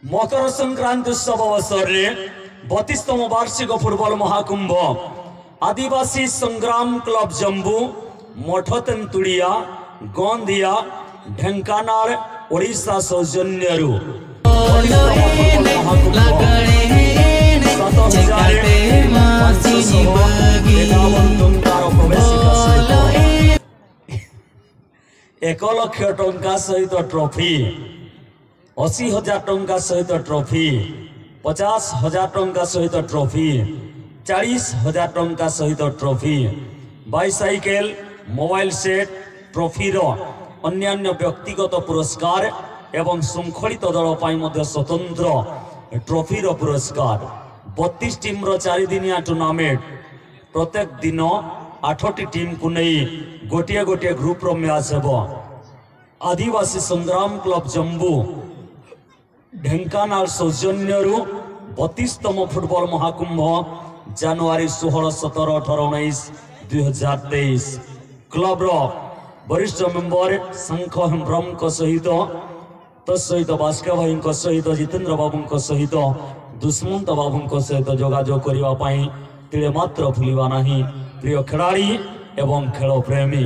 ମକର ସଂକ୍ରାନ୍ତି ଉତ୍ସବ ଅବସରରେ 32ତମ ବାର୍ଷିକ ଫୁଟବଲ ମହାକୁମ୍ଭ, ଆଦିବାସୀ ସଂଗ୍ରାମ କ୍ଲବ ଜମ୍ବୁ, ମଠ ତେନ୍ତୁଳିଆ, ଗନ୍ଦିଆ, ଢେଙ୍କାନାଳ, ଓଡ଼ିଶା ସୌଜନ୍ୟରୁ 7551 ଟଙ୍କାର ପ୍ରବେଶିକା ସହିତ 1 ଲକ୍ଷ ଟଙ୍କା ସହିତ ଟ୍ରଫି, 80,000 ଟଙ୍କା ସହିତ ଟ୍ରଫି, 50,000 ଟଙ୍କା ସହିତ ଟ୍ରଫି, 40,000 ଟଙ୍କା ସହିତ ଟ୍ରଫି, ବାଇସାଇକେଲ, ମୋବାଇଲ ସେଟ୍, ଟ୍ରଫିର ଅନ୍ୟାନ୍ୟ ବ୍ୟକ୍ତିଗତ ପୁରସ୍କାର ଏବଂ ଶୃଙ୍ଖଳିତ ଦଳ ପାଇଁ ମଧ୍ୟ ସ୍ୱତନ୍ତ୍ର ଟ୍ରଫିର ପୁରସ୍କାର। 32 ଟିମ୍ର 4 ଦିନିଆ ଟୁର୍ଣ୍ଣାମେଣ୍ଟ। ପ୍ରତ୍ୟେକ ଦିନ 8ଟି ଟିମ୍କୁ ନେଇ ଗୋଟିଏ ଗୋଟିଏ ଗ୍ରୁପର ମ୍ୟାଚ୍ ହେବ। ଆଦିବାସୀ ସଂଗ୍ରାମ କ୍ଲବ ଜମ୍ବୁ, ଢେଙ୍କାନାଳ ସୌଜନ୍ୟରୁ 32ତମ ଫୁଟବଲ ମହାକୁମ୍ଭ, ଜାନୁଆରୀ 16, 17, 18, 19, 2023। କ୍ଲବର ବରିଷ୍ଠ ମେମ୍ବର ଶଙ୍ଖ ହେମ୍ବ୍ରମଙ୍କ ସହିତ, ତତ୍ସହିତ ବାସ୍କା ଭାଇଙ୍କ ସହିତ, ଜିତେନ୍ଦ୍ର ବାବୁଙ୍କ ସହିତ, ଦୁଷ୍ମନ୍ତ ବାବୁଙ୍କ ସହିତ ଯୋଗାଯୋଗ କରିବା ପାଇଁ ତିଳେ ମାତ୍ର ଭୁଲିବା ନାହିଁ, ପ୍ରିୟ ଖେଳାଳି ଏବଂ ଖେଳ ପ୍ରେମୀ।